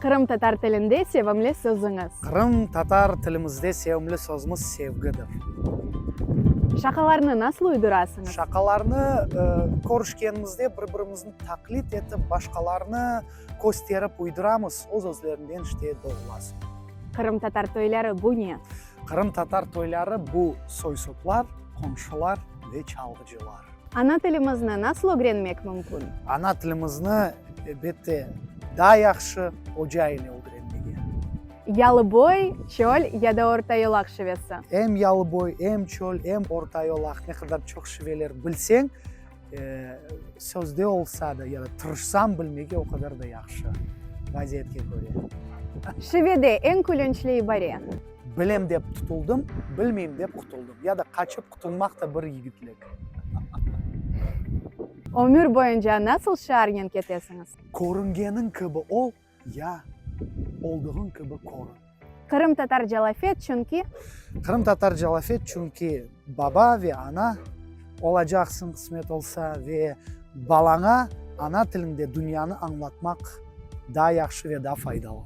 Qırımtatar tilinde sevimli sözüñiz? Qırımtatar tilimizde sevimli sözümiz sevgidir. Şaqalarnı nasıl uydurasıñız? Şaqalarnı körüşkenimizde bir-birimizni taqlit etip, başqalarnı kösterip uyduramız, öz-özlerinden işte doğulasıñ. Qırımtatar toyları bu ne? Qırımtatar toyları bu soy-soplar, qomşular ve çalğıcılar. Ana tilimizni nasıl ögrenmek mümkün? Ana tilimizni, elbette, daa yahşı oca ile ögrenmege. Yalıboy, çöl ya da ortayolaq şivesi? Em yalıboy, em çöl, em ortayolaq, ne qadar çoq şiveler bilseñ, sözde olsa da, ya da tırışsañ bilmege, o qadar da yahşı, vaziyetke köre. Şivede eñ külünçli ibare? Bilem dep tutuldım, bilmeyim dep qutuldım. Ya da qaçıp qutulmaq da bir yigitlik. Ömür boyunca nasıl şiarnen ketesiñiz? Körüngeniñ kibi ol, ya oldığıñ kibi körün. Qırımtatarca laf et, çünki. Qırımtatarca laf et, çünki baba ve ana olacaqsıñ, qısmet olsa, ve balaña ana tilinde dünyanı añlatmaq daa yahşı ve daa faydalı.